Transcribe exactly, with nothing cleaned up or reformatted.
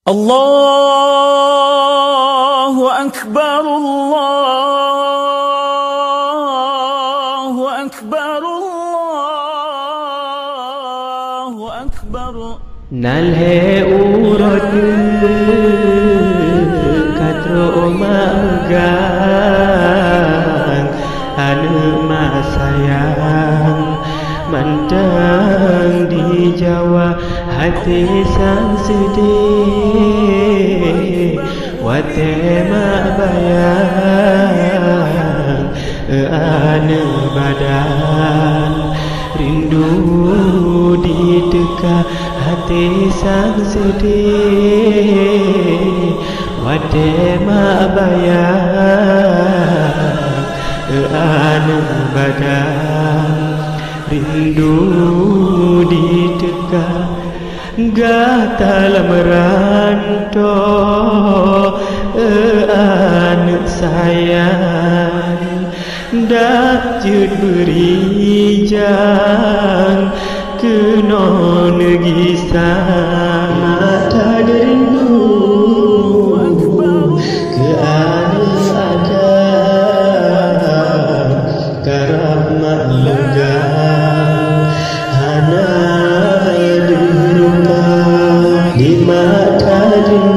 Allahu Akbar, Allahu Akbar, Allahu Akbar. Na lhée uroe teuk ka trok mak meugang, aneuëk mak sayang mantong di Jawa. Até sang seudeh watée mak bayang, aneuëk badan rindu di teuka. Até sang seudeh watée mak bayang, aneuëk badan rindu di teuka. Gata lam ranto, aneuëk sayang, dak jeuet beurijang keunoe neugisa. Mata rindu keu aneuëk Adam, karab mak meugang, hana deuh rupa di mata rindu.